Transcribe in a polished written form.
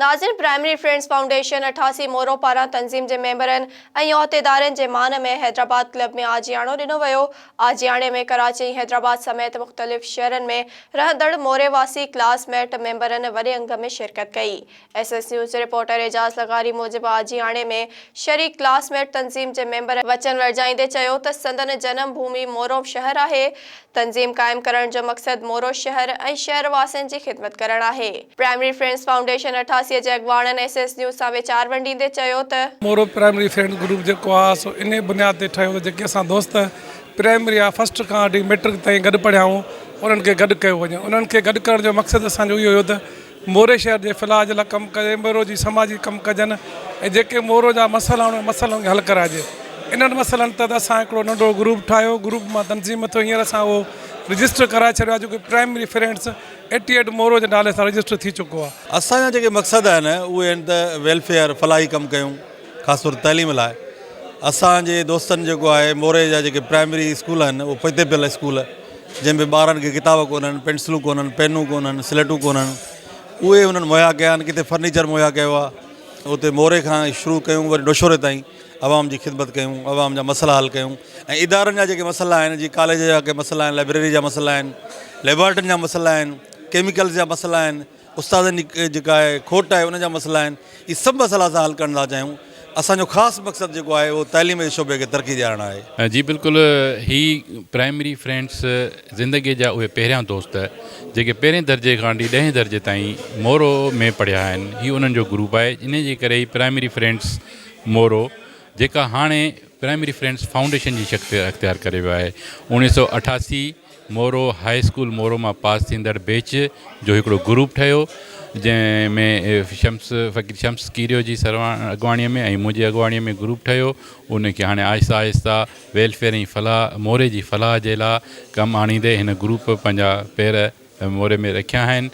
ناظرين primary friends foundation 88 Moro پاران تنظيم جي ميمبرن ۽ عهديدارن جي مان ۾ حيدرآباد ڪلب ۾ آجياڻو ڏنو ويو. آجياڻي ۾ ڪراچي ۽ حيدرآباد سميت مختلف شهرن ۾ رهندڙ موري واسي ڪلاس ميٽ ميمبرن وڏي انگ ۾ شرڪت ڪئي. ايس ايس نيوز جي رپورٽر اعجاز لغاري موجب آجياڻي ۾ شريڪ ڪلاس ميٽ تنظيم جي ميمبرن وچن ورجائيندي چيو ته سندن جنم ڀومي مورو شهر آهي، تنظيم قائم ڪرڻ جو مقصد مورو شهر ۽ شهر واسين جي خدمت ڪرڻ آهي. پرائمري فرينڊز فائونڊيشن 88 جي اڳواڻن ايس ايس نيوز سان ويچار ونڊيندي چيو ته. مورو پرائمري فرينڊز گروپ جيڪو آهي سو انهي بنياد تي ٺهيو ته جيڪي اسان دوست پرائمري يا فرسٽ کان وٺي ميٽرڪ تائين گڏ پڙهيا آهيون انهن کي گڏ ڪيو وڃي انهن کي گڏ ڪرڻ جو مقصد اسان جو اهو هيو ته موري شهر جي فلاح جي لاء ڪم ڪجي، مورو جي سماجي ڪم ڪجن ۽ جيڪي مورو جا مسئلا آهن انهن مسئلن کي حل ڪرائجي. انهن مسئلن تحت اسان هڪڙو ننڍو گروپ ٺاهيو، گروپ مان تنظيم ٿيو، هينئر اسان اهو رجسٽر ڪرائي ڇڏيو آهي جيڪو primary friends eighty eight Moro جي نالي سان رجسٽر ٿي چڪو آهي. اسان جا جيڪي مقصد آهن اهي آهن ته ويلفيئر فلاحي ڪم ڪيون خاص طور تعليم لاء اسان جي دوستن جيڪو آهي موري جا جيڪي پرائمري اسڪول آهن اهي پوئتي پيل اسڪول جنهن ۾ ٻارن کي ڪتاب ڪونهن، پينسلون ڪونهن، پينون ڪونهن، سليٽون ڪونهن، اهي انهن مهيا ڪيا آهن، ڪٿي فرنيچر مهيا ڪيو آهي، اتي موري کان شروع ڪيون وري نوشهري تائين عوام جي خدمت ڪيون، عوام جا مسئلا حل ڪيون ۽ ادارن جا جيڪي مسئلا آهن جيئن ڪاليج جا ڪي مسئلا آهن، لائبريري جا مسئلا آهن، ليبارٽرين جا مسئلا آهن، ڪيميڪلز جا مسئلا آهن، استادن جي جيڪا آهي کوٽ آهي ان جا مسئلا آهن اهي سڀ مسئلا اسان حل ڪرڻ ٿا چاهيون اسان جو خاص مقصد جيڪو آهي اهو تعليم جي شعبي کي ترقي ڏيارڻ آهي. جي بلڪل هي پرائمري فرينڊس زندگي جا اهي پهريان دوست جيڪي پهرين درجي کان وٺي ڏهين درجي تائين مورو ۾ پڙهيا آهن هي انهن جو گروپ آهي انهي جي ڪري هي پرائمري فرينڊس مورو جيڪا هاڻي پرائمري فرينڊس فائونڊيشن جي شڪل اختيار ڪري ويو آهي 1988 مورو هاء اسڪول مورو مان پاس ٿيندڙ بيچ جو هڪڙو گروپ ٺهيو جنهن ۾ شمس فقير شمس ڪيريو جي سرواڻ اڳواڻي ۾ ۽ منهنجي اڳواڻي ۾ گروپ ٺهيو ان کي هاڻي آهستي آهستي ويلفيئر ۽ فلاح موري جي فلاح جي لاء ڪم آڻيندي هن گروپ پنهنجا پير موري ۾ رکيا آهن.